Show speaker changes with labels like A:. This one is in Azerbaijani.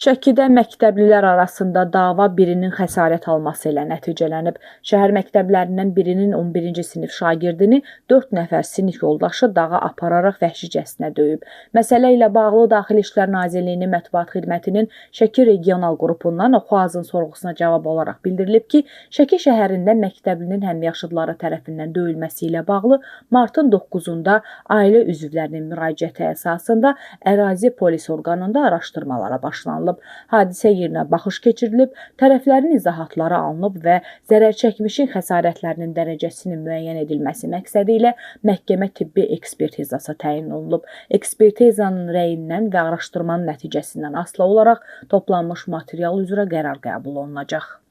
A: Şəkidə məktəblilər arasında dava birinin xəsarət alması ilə nəticələnib. Şəhər məktəblərindən birinin 11-ci sinif şagirdini 4 nəfər sinif yoldaşı dağa apararaq vəhşicəsinə döyüb. Məsələ ilə bağlı Daxili İşlər Nazirliyinin mətbuat xidmətinin Şəki regional qrupundan Oxuazın sorğusuna cavab olaraq bildirilib ki, Şəki şəhərində məktəblinin həmyaşıdları tərəfindən döyülməsi ilə bağlı martın 9-da ailə üzvlərinin müraciəti əsasında ərazi polis orqanında araşdırmalara başlanılıb. Hadisə yerinə baxış keçirilib, tərəflərin izahatları alınıb və zərərçəkmişin xəsarətlərinin dərəcəsinin müəyyən edilməsi məqsədi ilə məhkəmə tibbi ekspertizası təyin olunub. Ekspertizanın rəyindən və araşdırmanın nəticəsindən asılı olaraq toplanmış material üzrə qərar qəbul olunacaq.